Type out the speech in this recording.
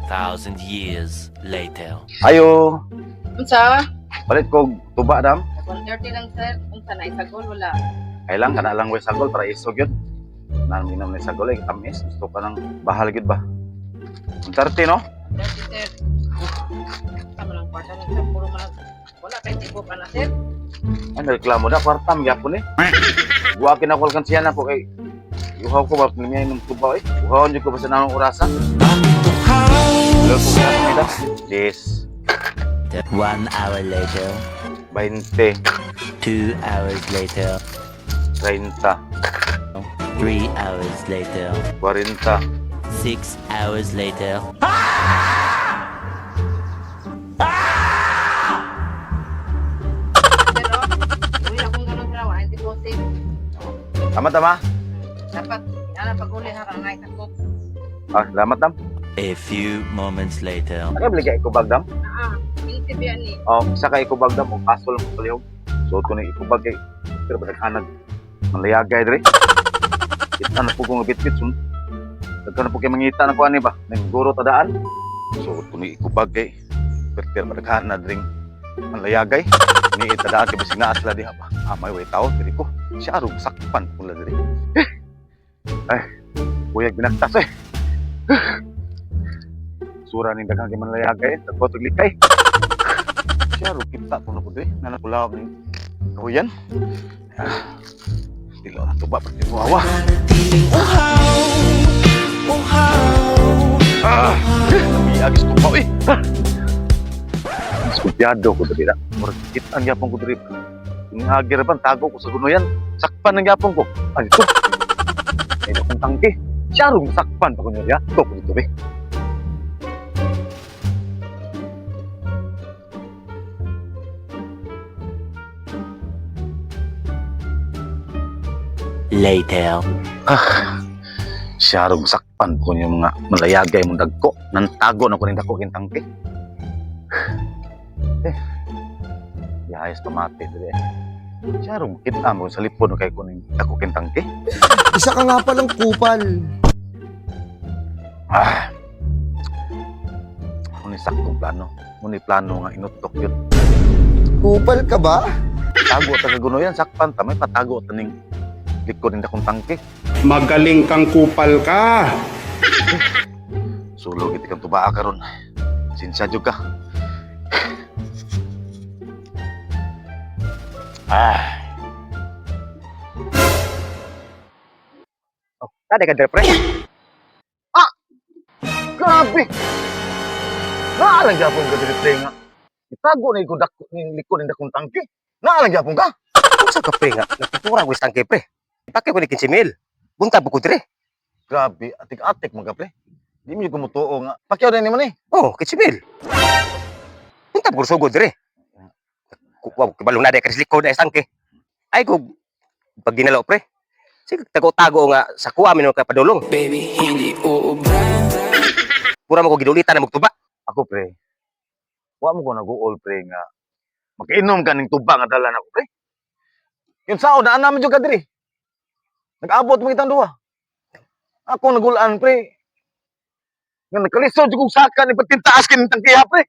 2,000 years later. Ayo, Unsa? palit ko tuba dam. 130 lang, sir. Unsa na isagol wala. Kailang kana lang way sagol para isog yun. Naminom ni sagol ay tamis. Gusto ka ng bahal gyud ba? Ang 30 no? 30, sir. Tama lang kwarta lang, sir. Puro man lang. Wala kay tipo pa na, sir. Ay, nareklamo na kwarta magyapon eh. Guwa kinakol kan siya na ko kay Uhaw ko ba niya inom tuba eh. Uhaw jud ko ba sa nanong orasa? Hello po ka nila. Yes. 1 hour later. 20, 2 hours later. 30, 3 hours later. 40. 6 hours later. Sir, oh. Uy, akong ganun sir. Wala deposit. Tama tama. Dapat, ana pag-uli ha kang naisakop. Ah, salamat dam. A few moments later. Ano bili ka ikubag dam? Ah, 15 biyan ni. Oh, isa ka ikubag dam o kaso lang ko palihog. So to ni ikubag kay pero badaghanag manlayagay diri. Kita na po kong bitbit sun. Daghan na po kay mangita na ko ani ba? Ning guro tadaan. So to ni ikubag kay pero badaghan na dring manlayagay. Ni itadaan kay bisig naa sila diha ba. Ah, may way tao diri ko. Siya arog sakpan pula diri. Eh. Ay, buyag binaktas eh. Sura ning daghang kay manlayagay, tagpo taglikay. Siya ro kita ko na po diri. Nanapulaw ni kahuyan. Ah, Dilo na tuba pati wawa. Ah, namiagis ko pa eh. Ah. Diskumpiyado ko diri na. Murag kita ang gyapon ko diri. Ingagir ban tago ko sa gunoyan. Sakpan ang gyapon ko. Ah, dito. Ay, akong tangke. Siya ro sakpan pa ko niya. To ko dito be. Later. Ah, siya rong sakpan ko yung mga malayagay mong dagko. Nantago na ko rin dagko kintangke. Eh, yayas pamati dili eh. Siya rong kita mo sa lipod kay ko ning dagko kintangke. Isa ka nga palang kupal. Ah. Muni saktong plano. Muni plano nga inutok yun. Kupal ka ba? Tago ta sa gunoyan, sakpan ta may patago ta ning likod ning dakong tangke. Magaling kang kupal ka. Sulog iti kang tubaa karon. Sinsya jud ka. Ah. Oh, kada ka dire, pre. Ah! Grabe! Naalang gyapon ka diri pre nga. Itago na ikong dako ning likod ning dakong tangke. Naalang gyapon ka. Unsa ka, pre, nga? Nagpipura ko tangke, pre. Pake ko ni 15,000. Buntag ko dire. Grabe, atik-atik mga pre. Di mo yung kumutuo nga. Pakyaw na ni man eh. Oh, 15,000. Buntag ko sugod dire. Wow, kibalo na ka likod na tangke. Ay ko pag ginalaw, pre. Sige, tago-tago nga sa kuha mi ka padulong. Baby, hindi uubra. Pura mo ko gidulitan na magtuba. Ako pre. Wa mo ko nag-uol pre nga. Makiinom ka ning tuba nga dala nako pre. Yun sao daan naman jud ka diri. Nag-abot mo kitang duha. Ako nagulaan pre. Nga nakalisod jud kog saka ni patintaas kini tangkiha pre.